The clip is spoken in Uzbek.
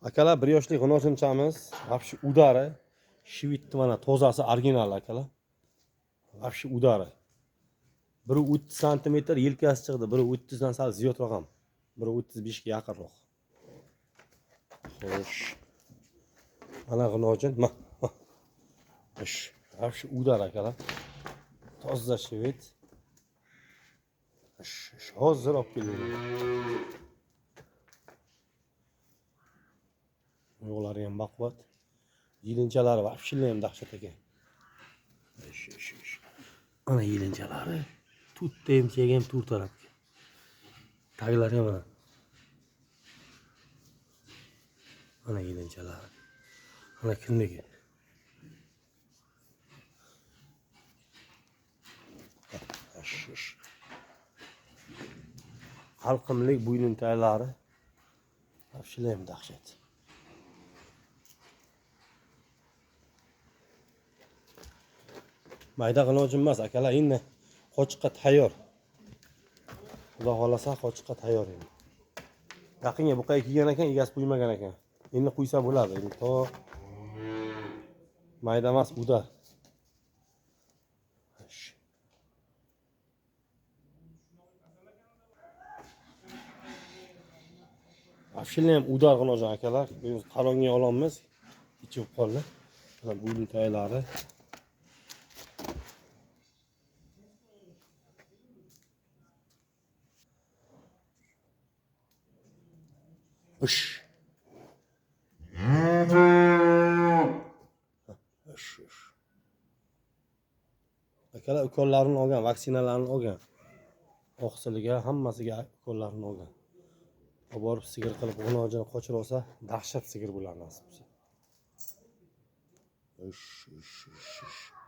Akalar, 1 yoshli g'unojinchamiz, вообще udari, shvitni mana tozasi original akalar. Вообще udari. 1.30 santimetr yelkasi chiqdi, 1.30 dan sal ziyodroq ham. 1.35 ga yaqinroq. Xo'sh. Mana g'unojin, ma. Ish, вообще udar akalar. Toza shvit. Ish, hozir olib keldim. Yo'qlari ham baquvvat. Yilinchalari вообще ham dahshat ekan. Ish, ish, ish. Ana yilinchalari to'rtta ham kelgan to'rt tarafga. Taglari ham mana. Ana yilinchalari. Ana kindigi. Ish, ish. Halqimlik bo'ynintaylari вообще ham dahshat. Mayda g'inojin emas akalar, endi qochiqqa tayyor. Xudo xolasa qochiqqa tayyor endi. Yaqinga buqaga kelgan ekan, egasi qo'ymagan ekan. Endi qo'ysa bo'ladi. Endi to mayda emas, udar. Afshilni ham udar g'inojin akalar. Biz qarong'i olamiz. Ichib qoldi. Mana bo'yin taylari. Ish. Ish, ish. Akalar ukollarini olgan, vaksinalarni olgan. Oqsiliga, hammasiga ukollarini olgan. Olib borib sigir qilib g'unojini qochirib olsa, dahshat sigir bo'ladi nasib bo'lsa. Ish, ish, ish, ish.